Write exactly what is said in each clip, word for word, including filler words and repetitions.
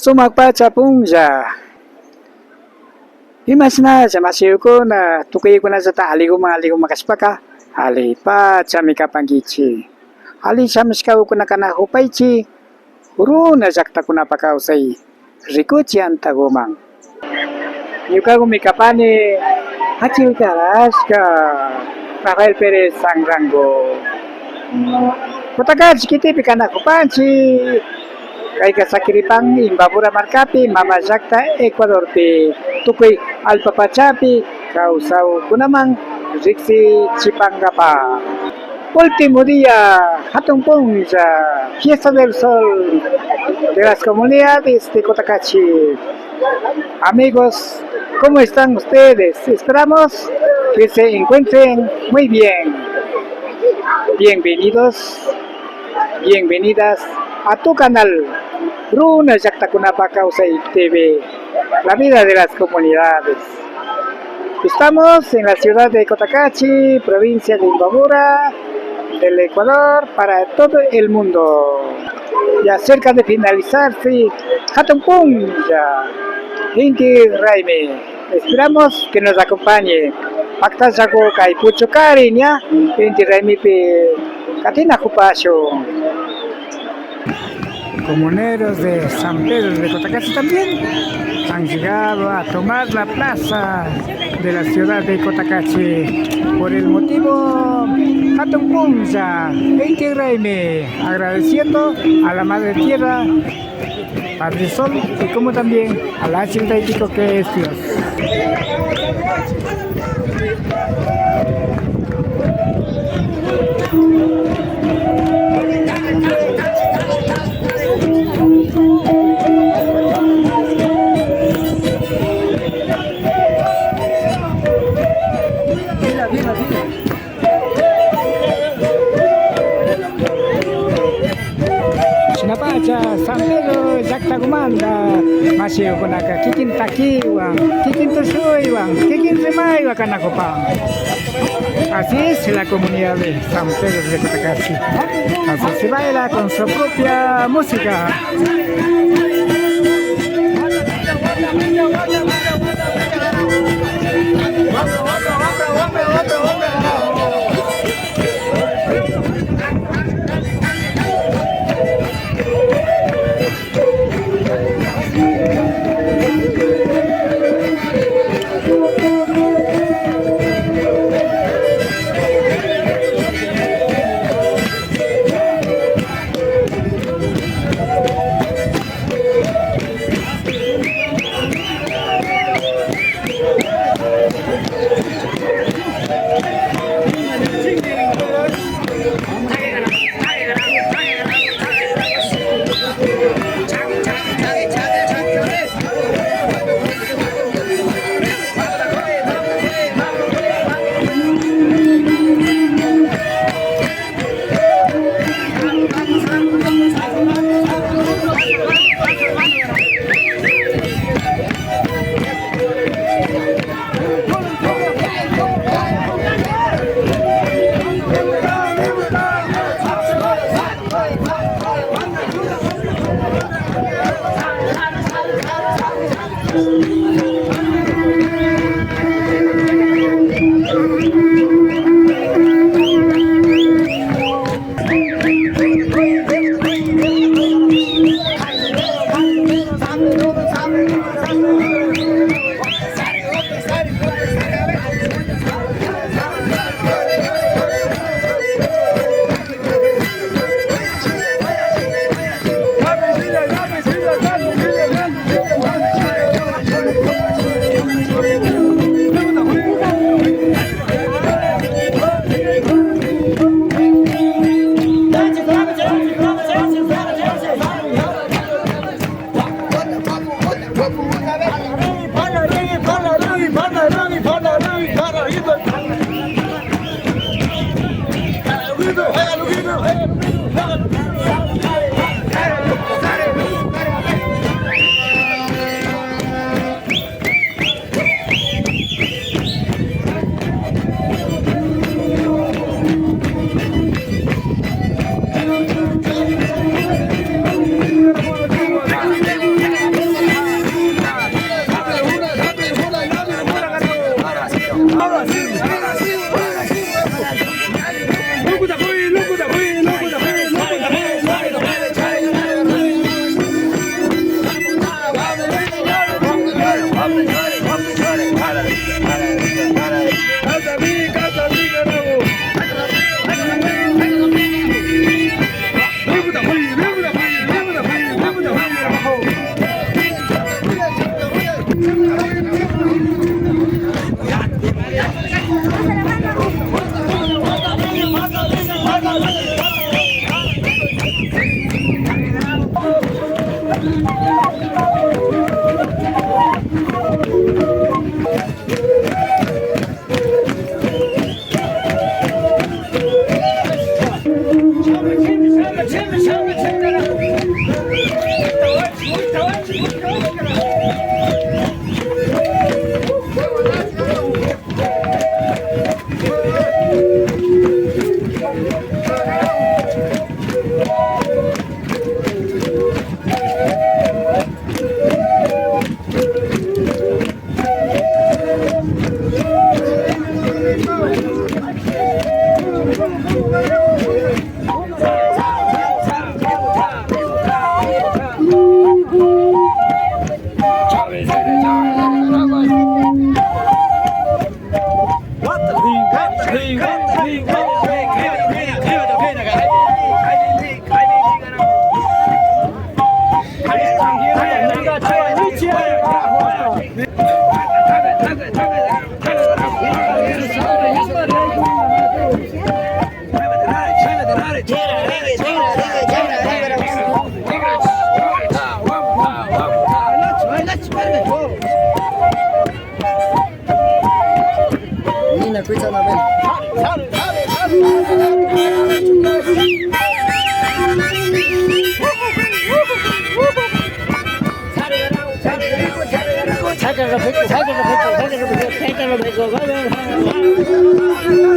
Sumak pacha punlla. Imashnalla mashiyukuna, tukuykunallata alliguman alliguman kashpaka, allipachami kapankichik. Alli shamushkakuna kanakupaychik, runa llaktakunapa kawsay rikuchi antaguman. Ñukagumi kapani Achil Carrasca, Rafael Pérez Anrango. Cotacachi kitipi kanakupanchik. Kayka sakiripan Imbabura markapi, mama llakta Ecuadorpi, tukuy allpa pachapi kawsakkunaman riksichipankapa. Último día, hatun punlla, fiesta del sol de las comunidades de Cotacachi. Amigos, ¿cómo están ustedes? Esperamos que se encuentren muy bien. Bienvenidos, bienvenidas a tu canal, Runa Llaktakunapa Kawsay T V, la vida de las comunidades. Estamos en la ciudad de Cotacachi, provincia de Imbabura, del Ecuador, para todo el mundo. Ya cerca de finalizarse, hatun punlla, Inti Raymi. Esperamos que nos acompañe. Paktallaku kay puchukari ña, Inti Raymipi katinakupashun. Comuneros de San Pedro de Cotacachi también han llegado a tomar la plaza de la ciudad de Cotacachi por el motivo hatun punlla, Inti Raymi, agradeciendo a la Madre Tierra, Padre Sol y como también al Achil Taytiko que es Dios. Shinapacha San Pedro llaktakumanta mashiyukunaka kikin takiwan, kikin tushuywan, kikin rimaywan kanakupan. Así es la comunidad de San Pedro de Cotacachi. Así se baila con su propia música.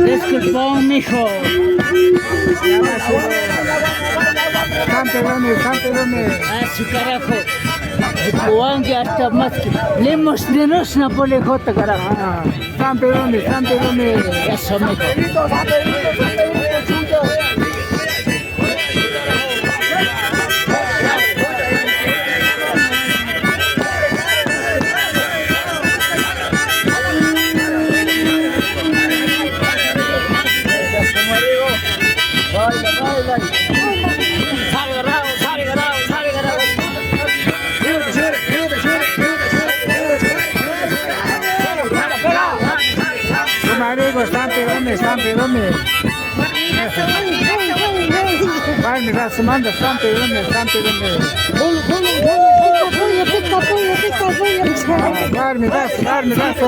Disculpón, mijo. Campeones, campeones. A su carajo. Juan que hasta más que limosneros Napoli J, carajo. Ah, campeones, campeones. Eso, mijo. Marico, Santi, ¿dónde? Santi, ¿dónde? Barmi raso manda, Santi, ¿dónde? Santi, ¿dónde? Pollo, pollo, pollo, pollo, pollo, pica, pollo, pica, pollo. Barmi raso, barmi raso.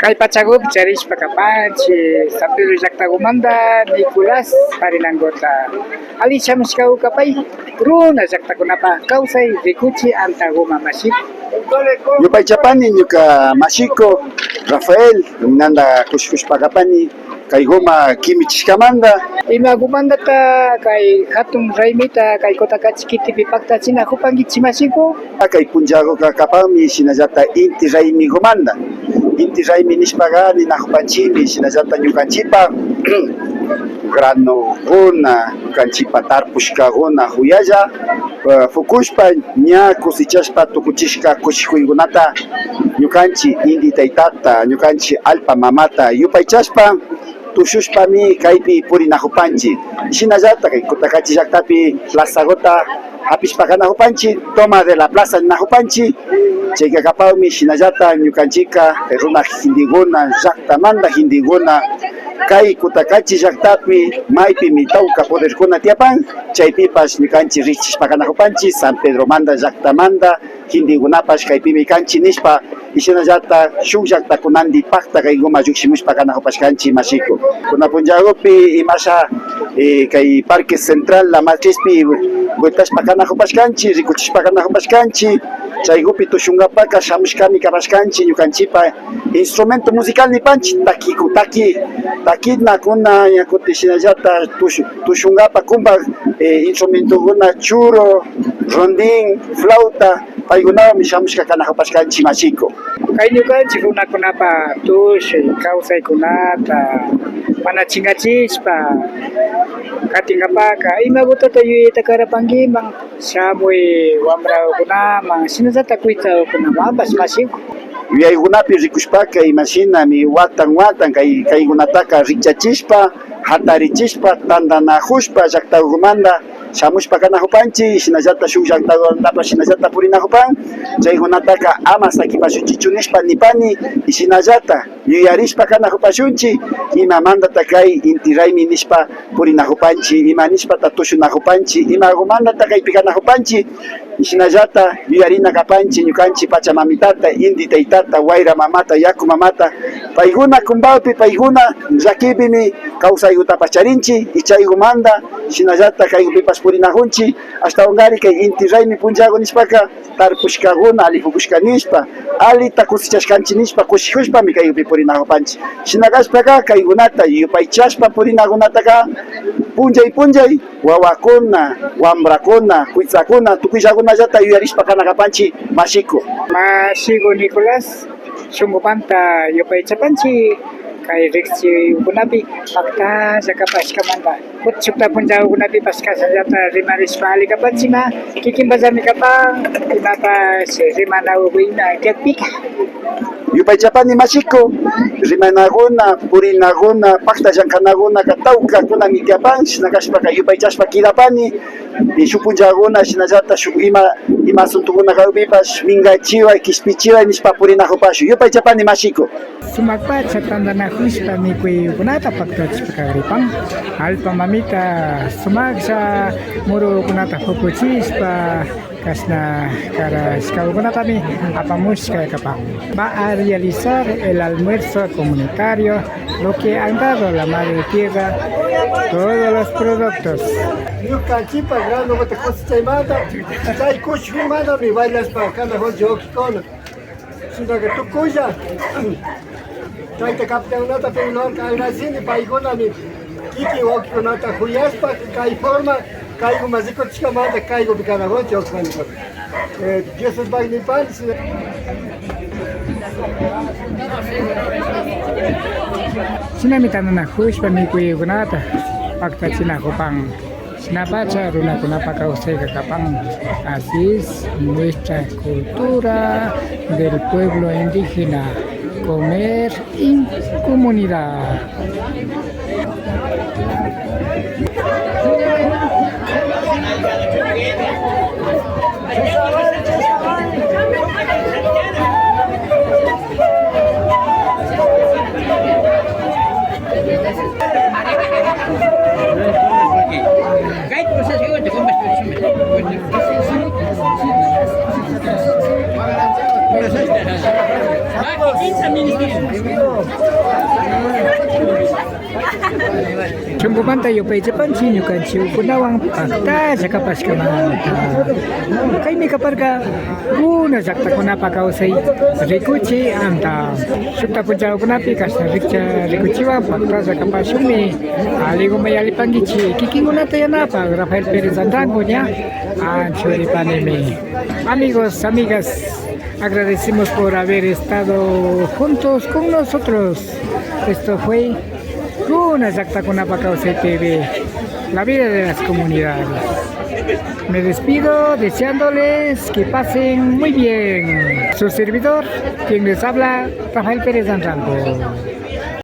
Kay pachagupi charishpa kapanchik San Pedro llaktakumanta Nicolás parinankuta. Alli shamushkaku kapay, runa llaktakunapa kawsay rikuchi antakuma mashiku. Yupaychapani ñuka mashiku Rafael, ninanta kushikushpa kapani kaykuma kimichishkamanta. Imakumantata kay hatun raymita kay Kutakachi kitipi paktachinakupankichik mashiku? Kay punllakuka kapanmi shinallata inti raymikumanta. Inti raymi nishpaka ninakupanchikmi shinallata ñukanchikpa granokuna, ñukanchikpa tarpushkakuna kuyaylla, eh, pukushpa ña kusichashpa tukuchishka kushikuykunata ñukanchik inti taytata, ñukanchik allpa mamata yupaychashpa tushushpami kaypi purinakupanchik. Shinallata kay Kutakachi llaktapi plazakuta hapishpa kanakupanchik, toma de la plaza ninakupanchik. Chayka kapakmi shinallata ñukanchikka runa gentekuna, llaktamanta gentekuna kay Kutakachi llaktapi maypimi tawka poderkuna tiyapan, chaypipash ñukanchik rikchishpa kanakupanchik San Pedromanta llaktamanta gentekunapash kaypimi kanchik nishpa, y shinallata shuk llaktakunandi pakta kaykuma llukshimushpa kanakupashkanchik mashiku. Kuna punllakupi imasha, eh, kay Parque Central La Matrizpi vueltashpa kanakupashkanchik, rikuchishpa kanakupashkanchik, chaykupi tushunkapaka shamushkami kapashkanchik ñukanchikpa instrumento musical nipanchik, takiku, taki, takinakuna, ña kutin shinallata tushu-, tushunkapa kumpak, eh, instrumentokuna, churu, rondín, flauta, paykunawanmi shamushka kanakupashkanchik mashiku. Kay ñukanchik runakunapa tushuy kawsaykunata mana chinkachishpa katinkapaka, imakutata yuyayta karapankiman shamuy wambrakunaman, shinallata kuytsakukunamanpash mashiku. Yuyaykunapi rikushpaka imashinami watan watan kay, kaykunataka rikchachishpa, hatarichishpa, tantanakushpa llaktakumanta shamushpa kanakupanchik, shinallata shuk llaktakunapash shinallata purinakupan, chaykunataka ama sakipashunchikchu nishpa nipani, y shinallata yuyarishpa kanakupashunchik, imamantata kay inti raymi nishpa purinakupanchik, ima nishpata tushunakupanchik, imakumantata kaypi kanakupanchik, y shinallata yuyarina kapanchik ñukanchik pachamamitata, inti taytata, wayra mamata, yaku mamata, paykuna kumpakpi, paykuna llakipimi kawsaykutapash charinchik, y chaykumanta shinallata kaykupipash purinakunchik, ashtawankari kay inti raymi punllaku nishpaka, tarpushkakuna alli pukushka nishpa, allita kusichashkanchik nishpa kushikushpami kaypi purinakupanchik. Shina kashpaka kaykunata yupaychashpa purinakunataka Punllay punllay wawakuna, wambrakuna, kuytsakuna, tukuyllakunallata yuyarishpa kana kapanchik, mashiku. Mashiku Nicolás, shunkumanta yupaychapanchik kay riksichikunapi paktalla kapashkamanta. Kutin shukta punllakunapipash kashallata rimarishpa alli kapanchikman, kikinpallami kapan, imapash rimanakuy ima kaypika. Yupaychapani mashiku, rimanakuna, purinakuna, pakta llankanakunaka tawkakunami kapan, shina kashpaka yupaychashpa kidapani, y shuk punllakuna shinallata shuk ima, ima asuntukuna kakpipash minkachiway, kishpichiway nishpa purinakupashun. Yupaychapani mashiku. Sumak pacha tantanakushpa mikuykunata paktachishpa kagripan. Allpa mamita sumaklla murukunata pukuchishpa, kashna karashkakunatami apamushka kapan. Va a realizar el almuerzo comunitario, lo que han dado la madre tierra, todos los productos. Ñukanchipa granoguta cosechaymanta, chay kushumantami bailashpa kana jojo kikona. Shinaka tukuylla tayta capitannata Pedro Lorca agradecini, paykunami kikin wawkikunata kuyashpa kay forma kaykuman rikuchishkamanta kaykupi kanakunchik wawkikunata. Eh, Dios pagnipan. Shinami tantanakushpa mikuykunata paktachinakupan. Shinapacha runakunapa kawsayka kapan. Así es nuestra cultura del pueblo indígena, comer en comunidad. Shunkumanta yupaychapanchik ñukanchikkunawan paktalla kapashkamanta. Kaymi kaparka Kuna llaktakunapa kawsay rikuchi anta. Shukta punchakunapi kashna rikcha rikuchiwan paktalla kapashunmi. Alliguman yallipankichik kikinkunata yanapak Rafael Pérez Anrango ña. Ancho ripanimi. Amigos, amigas, agradecemos por haber estado juntos con nosotros. Esto fue Kuna llaktakunapa kawsay T V, la vida de las comunidades. Me despido deseándoles que pasen muy bien. Su servidor, quien les habla, Rafael Pérez Anrango.